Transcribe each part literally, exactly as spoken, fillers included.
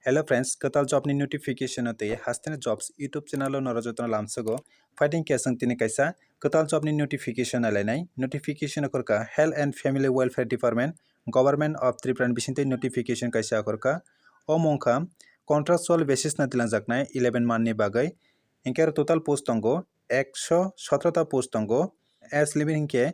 Hello friends, kwtal job ni notification o tei hasteni jobs YouTube channel o norok jotono lamsogo. Phaidi khe chwng tini kaisa kwtal job ni notification nailainai. Notification o khorka Health and Family Welfare Department, Government of Tripura ni bisingtwi notification kaisa khorka. O mungkha contractual basis no twlangjaknai eleven month ni bagwi. Hinkhe aro total post tongo ekso sotro ta post tongo. Age limit hinkhe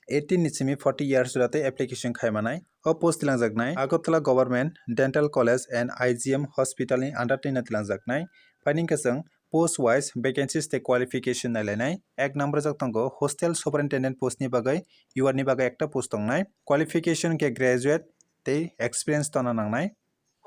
eighteen ni simi forty years jora tei application khai manai. O post twlangjaknai Agartala Government Dental College and I G M Hospital ni under twi no twlangjaknai. Phaidi khe chwng post wise vacancies tei qualification nailainai. Ek number jak tongo hostel superintendent post ni bagwi, U R ni bagwi ekta post tongnai. Qualification khe graduate tei experience tongna nangnai.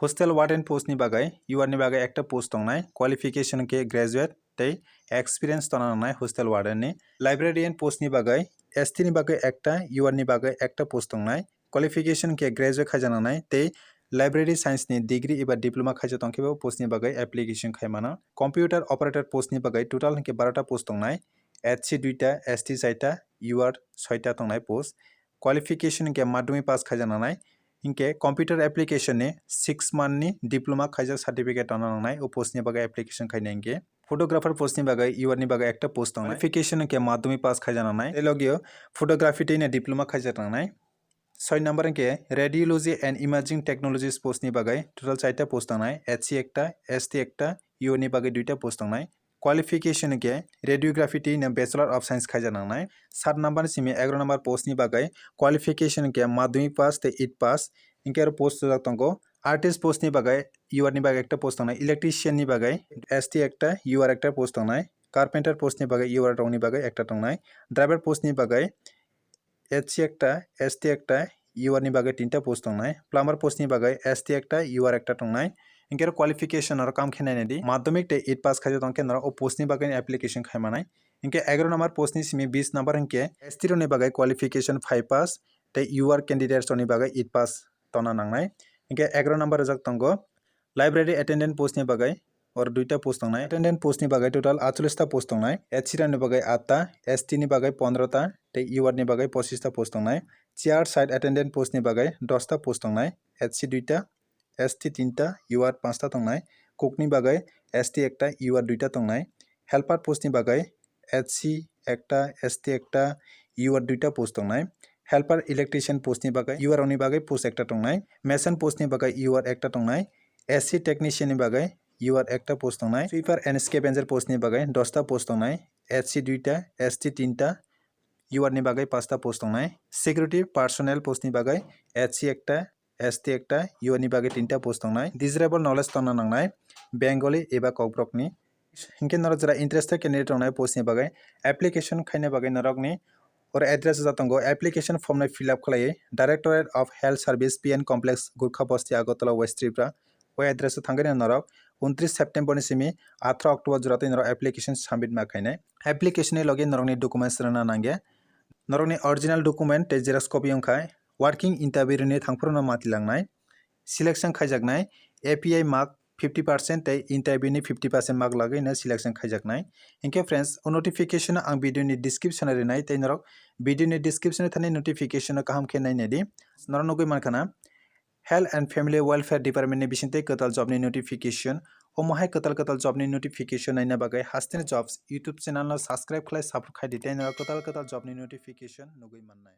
Hostel warden post ni bagwi, U R ni bagwi ekta post tongnai. Qualification khe graduate tei experience tongna nangnai hostel warden ni. Librarian post ni bagwi, S T ni bagwi ekta, U R ni bagwi ekta post tongnai. Qualification khe graduate khaija nangnai tei library science ni degree eba diploma khaija tongkhe bo post ni bagwi application khai mano. Computer operator post ni bagwi total hinkhe baro ta post tongnai. S C duita, S T chaita, U R soita tongnai post. Qualification hinkhe madhyamik pass khaija nangnai. Hinkhe computer application ni six month ni diploma khaijak certificate tongna nangnai o post ni bagwi application khaina hinkhe. Photographer post ni bagwi, U R ni bagwi ekta post tongnai. Qualification hinkhe madhyamik pass khaija nangnai. Tei logio photography tei no diploma khaijak nangnai. Soi number hinkhe Radiology and Imaging Technologies post ni bagwi total chaita post tongnai, S C ekta, S T ekta, U R ni bagwi duita post tongnai. Qualification hinkhe Radiography tei no Bachelor of Science khaija nangnai. Sat number ni simi egaroh number post ni bagwi qualification hinkhe madhyamik pass tei eight pass. Hinkhe aro post sojak tongo. Artist post ni bagwi, U R ni bagwi ekta post tongnai, electrician ni bagwi S T ekta, U R ekta post tongnai, carpenter post ni bagwi, U R rok ni bagwi ekta tongnai, driver post ni bagwi S C ekta, S T ekta, U R ni bagwi tinta post tongnai, plumber post ni bagwi S T ekta, U R ekta tongnai. Hinkhe aro qualification aro kam khe nainai di, madhyamik tei eight pass khaijak tongkhe norok o post ni bagwi application khai manai. Hinkhe egaroh number post ni simi bis number hinkhe S T rok ni bagwi qualification five pass tei U R candidates rok ni bagwi eight pass tongna nangnai. Hinkhe egaroh number rijak tongo library attendant post ni bagwi, oro duita post tongnai. Attendant post ni bagwi total atchollish ta post tongnai. S C rok ni bagwi aat ta, S T ni bagwi pondro ta tei U R ni bagwi pochis ta post tongnai. Chair side attendant post ni bagwi dos ta post tongnai. S C duita, S T tinta, U R panchta tongnai. Cook ni bagwi S T ekta, U R duita tongnai. Helper post ni bagwi S C ekta, S T ekta, U R duita post tongnai. Helper electrician post ni bagwi U R rok ni bagwi post ekta tongnai. Mason post ni bagwi U R ekta tongnai. S C technician ni bagwi U R ekta post tongnai. Sweeper and scavenger post ni bagwi dos ta post tongnai. S C duita, S T tinta, U R ni bagwi panchta post tongnai. Security personnel post ni bagwi S C ekta, S T ekta, U R ni bagwi tinta post tongnai. Desirable knowledge tongna nangnai Bengali eba Kokborok ni. Hinkhe norok jora interested candidate tongnai post ni bagwi application khaina bagwi norokni oro address rijak tongo, application form no fill up khlaiwi Directorate of Health Service, P N Complex, Gurkha Basti, Agartala, West Tripura. O address o thangwi norok untris September ni simi atharo October jora twi norok application submit ma khainai. Application ni logi norokni documents rwna nangya. Norokni original document tei xerox copy wngkha working interview rwni thangphuru no mati langnai. Selection khaijaknai A P I mark fifty percent tei interview ni fifty percent mark lagwi no selection khaijaknai. Hinkhe friends, o notification no ang video ni description o rinai tei norok video ni description o thani notification no kaham khe nainai di. Norok nugwi mankha na Health and Family Welfare Department ni bisingtwi kwtal job ni notification. Omo hai kwtal kwtal job ni notification naina bagwi Hasteni Jobs YouTube channel no subscribe khlai support khai di tei norok kwtal kwtal job ni notification nugwi mannai.